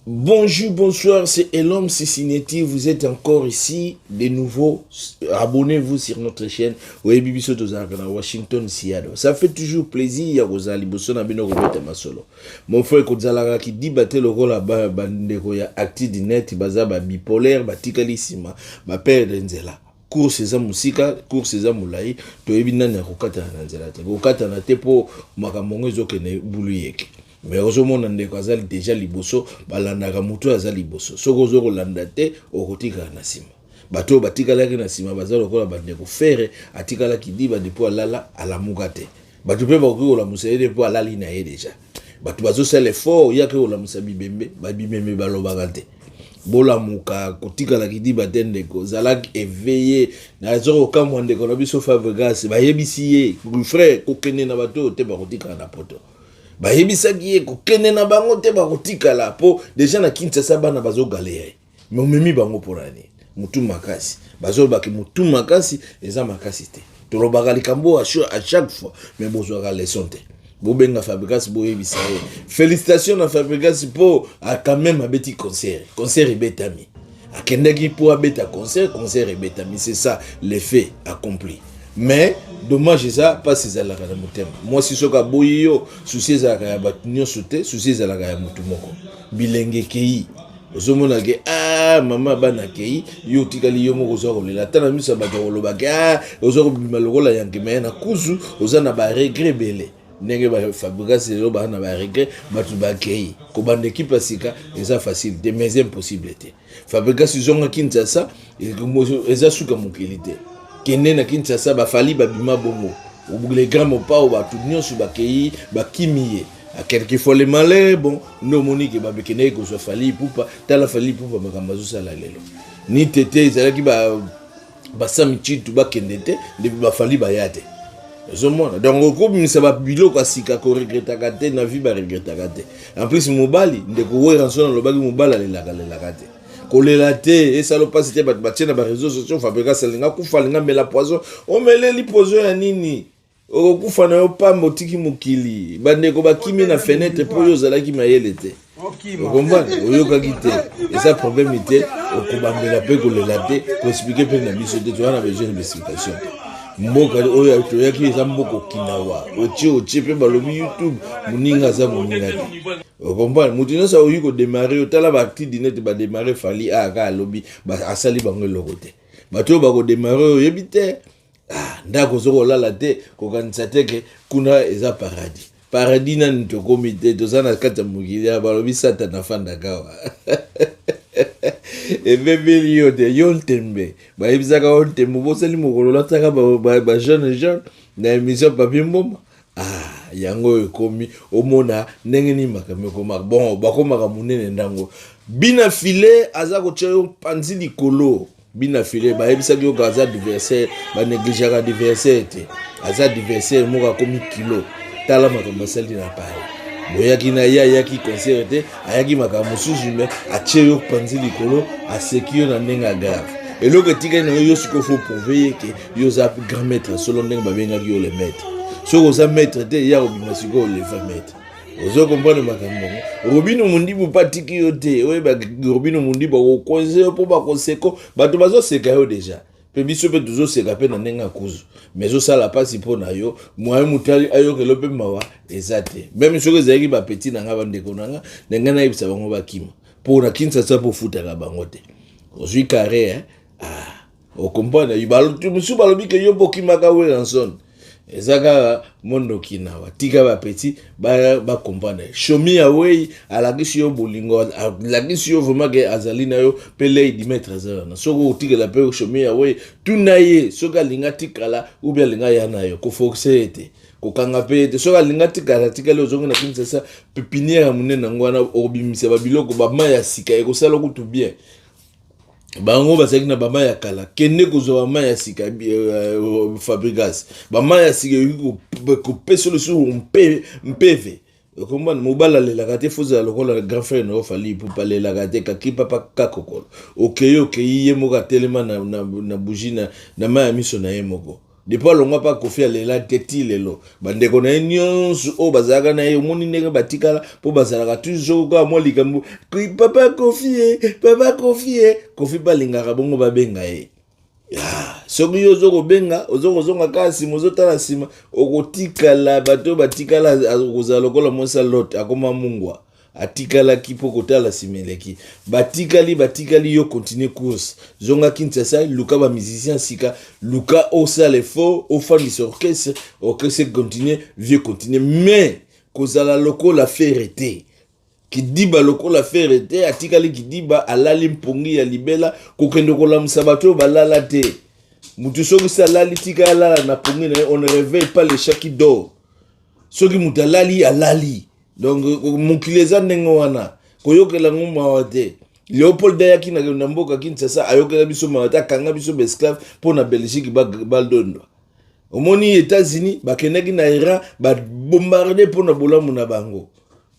Bonjour, bonsoir, c'est Elom Cincinnati. Vous êtes encore ici de nouveau. Abonnez-vous sur notre chaîne. Oyebi biso tozalaka na Washington Seattle. Ça fait toujours plaisir ya kozala liboso na bino kobeta masolo. Mon frère kozalaka kidiba te lokola ba bandeko ya Actu du net baza ba bipolaire batikali nsima ba perdre nzela. Course eza mosika, course eza molai, toyebi nani akokatana na nzela te. Kokatana te mpo makambo yango ezokende bulu yeke. Mais ozomona ndeko aza deja liboso, balandaka moto oyo aza liboso. Soki ozo kolanda te, okotikala na nsima. Bato oyo batikalaki na nsima baza lokola bandeko Ferre atikala kidiba depuis alala alamuka te. Bato mpe bakoki kolamusa ye te mpo alali na ye deja. Bato bazosala effort yake kolamusa bibembe, babibembe balobaka te. Bolamuka, kotikala kidiba te ndeko, zalaki éveillé. Nazo kokamwa ndeko na biso Fabregas, bayebisi ye frère kokende na bato oyo te bakotikala na poto. Bayebisaki ye kokende na bango te bakotikala po deja na Kinshasa bana bazogalere. Mais omemi bango mpona nini? Mutu makasi. Bazolobaki mutu makasi eza makasi te. Tolobaka likambo à chaque fois, mais bozwaka leçon te. Bobenga Fabregas boyebisa ye. Félicitations na Fabregas po a quand même abeti concert. Concert ebetami. Akendaki po abeta concert, concert ebetami. C'est ça l'effet accompli. Mais dommage eza mpasi ezalaka na motema. Mwasi soki aboyi yo, souci ezalaka ya bato nyonso te, souci ezalaka ya motu moko. Bilenge ekei. Ozomona ke ah mama bana kei, yo otikali yo moko oza kolela. Ata na miso ya bato bakoloba ke ah oza kobima lokola yanke, mais na kuzu oza na ba regret ebele. Ndenge ba Fabregas lelo baa na ba regret, bato bakei kobanda ekipe ya sika eza facile te, mais impossible te. Fabregas zonga Kinshasa eza suka mokili te. Kende na Kinshasa bafali babima bongo. Le grand mopao bato nyonso bakei bakimi ye. Quelquefois le malheur bon nde omoni ke babekendeki kozwa Fally Ipupa. Tala Fally Ipupa makambo azosala lelo. Ni tete ezalaki ba basami chitu bakende te nde bafali baya te. Ozomona donc okobimisa babiloko ya sika koregretaka te na vie baregretaka te. En plus mobali ndeko Werrason alobaki mobali alelaka lelaka te. Kolela te esalo mpasi te bato batie na ba réseaux sociaux Fabregas alinga kufa alinga mela poison. Omeleli poison ya nini? Okokufa na yo pamba otiki mokili. Bandeko bakimi na fenêtre mpo yo ozalaki mayele te. Okomprendre? Oyokaki te. Eza problème te, okobandela mpe kolela te, koexplike mpe na biso te, toza na besoin de explication te. Mboka oyo toyaki eza mboka Okinawa. Otie otie mpe balobi YouTube moninga aza moninga te. Okomprendre? Moto nyonso akoki kodemare yo, tala ba acti du net bademare Fally aka alobi asali bango eloko te. Bato oyo bakodemare oyo oyebi te. Ah, ndako ozo kolala te, kokanisa te ke kuna eza paradis. Paradis nani tokomi te, toza na kati ya mokili ya balobi Satana afandaka awa. Ebebeli yo te, yo ntembe. Bayebisaka yo ntembe, obosani mokolo olataka ba jeune jeune na émission Papi Mboma. Ah, yango oyo ekomi omona ndenge nini makambo ekomaka. Bon, bakomaka monene ndango. Bina file aza kotia yo panzi likolo. Bina file bayebisaki yo aza adversaire, ba négligeaka adversaire te. Aza adversaire moko akomi kilo. Tala makambo asali na Paris. Boyaki na ye ayaki concert te, ayaki makambo mosusu mais atie yo panzi likolo, aseki yo na ndenge ya grave. Eloko etikali na yo, yo sikoyo faut prouver ye ke yo oza grand maître solo ndenge babengaki yo le maître. Soki oza maître te, ya kobima sikoyo le vrai maître. Ozo comprendre makambo yango. Robino Mundibu mpe atiki yo te. Oyeba Robino Mundibu akokonze yo mpo bakoseko. Bato bazoseka yo deja. Mpe biso mpe tozoseka mpe na ndenge ya kuzu. Mais ezosala mpasi mpo na yo. Moyen moto ayokelo mpe mawa eza te. Meme soki ezalaki ba petit na nga bandeko na nga, ndenge nayebisa bango bakima. Mpo na Kinshasa mpo ofutaka bango te. Ozwi carré, hein? Ah. Okomprendre, bato mosusu balobi ke yo bokimaka Werrason. Eza kaka mondoki nawa. Tika ba petit ba comprendre. Shomi Awei alakisi yo bolingo, alakisi yo vraiment ke azali na yo pe lady maître aza wana. Soki otikela pe Shomi Awei, tuna ye soki alinga tikala ou bien alinga ya na yo, ko forcer ye te. Kokanga pe ye te. Soki alinga tikala, tikali ozongi na Kinshasa, pépinière ya monene yango wana okobimisa ba biloko ba mayi ya sika ekosala kutu bien. Bango bazalaki na bama ya kala, kende kozwa bama ya sika, Fabregas. Bama ya sika ekoki kopesa lisusu mpeve. Okomona mobali alelaka te, fozala lokola grand frère na yo Fally Ipupa alelaka te, kaki papa kakokolo. Okei okei ye moko atelema na bougie na mai ya miso na ye moko. Depuis alongwa mpa Kofi, alela te ti lelo. Bandeko na ye nyonso oyo bazalaka na ye, omoni ndenge batikala, mpo bazalaka toujours kaka mwa likambo: "Papa Kofi ye, papa Kofi ye." Kofi mpe alingaka bongo babenga ye. Soki yo ozo kobenga, ozo kozonga kaka nsima, ozotala nsima, okotikala. Bato oyo batikala, okozala lokola mwasi Lot, akoma mungwa, atikalaki mpo kotala nsima eleki. Batikali, batikali. Yo continue course, zonga Kinshasa, luka bamusicien sika, luka osala effort, ofandisa orchestre, orchestre continue, vie continue. Mais kozala lokola Ferre te, kidiba lokola Ferre te. Atikali kidiba, alali mpongi ya libela. Kokende kolamusa bato oyo balala te. Mutu soki se alali, tika alala na pongi na ye. On ne réveille pas le chat qui dort. Soki moto alali, alali. Donc mokili eza ndenge wana, koyokela ngo mawa te. Léopold ayaki na mboka Kinshasa, ayokela biso mawa te, akanga biso baesclave mpo na Belgique baldondwa. Omoni États-Unis bakendaki na Iran, babombarde mpo na bolamu na bango.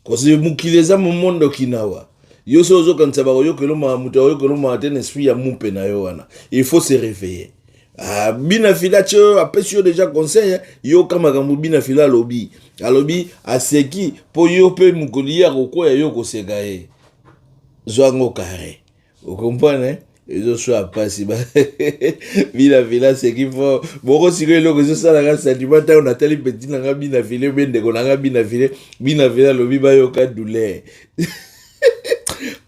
Kosi mokili eza momondo kinawa. Yo so ozokanisa bakoyokela mawa, moto akoyokela mawa te na esprit ya mumpe na yo wana. Il faut se réveiller. Ah, Bina Fila tie oyo apesi yo déjà conseil. Yoka makambo Bina Fila alobi. Alobi aseki mpo yo mpe mokoli ye akokwea, yo koseka ye. Zwango carré, okomprendre? Ezoswa mpasi. Bina Fila aseki fort boko. Sikoyo eloko ezosalaka sentiment ntango natali petit na nga Bina File, obe ndeko na nga Bina File. Bina File alobi bayoka douleur.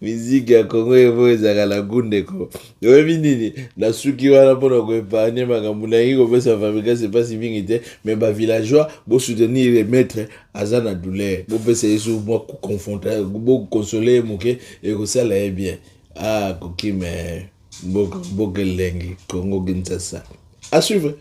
Miziki ya Kongo evo ezalaka na gu. Ndeko, oyebi nini? Nasuki wana mpona koépargner makambo nayengi kopesa Fabrikas epasi mingi te. Mais bavillageois, bosoutenir le maître, aza na douleur. Bopesa ye su mwa confronta, bokonsole ye moke, ekosala ye bien. Ah, kokime mboka, mboka elengi, Kongo Kinshasa. À suivre.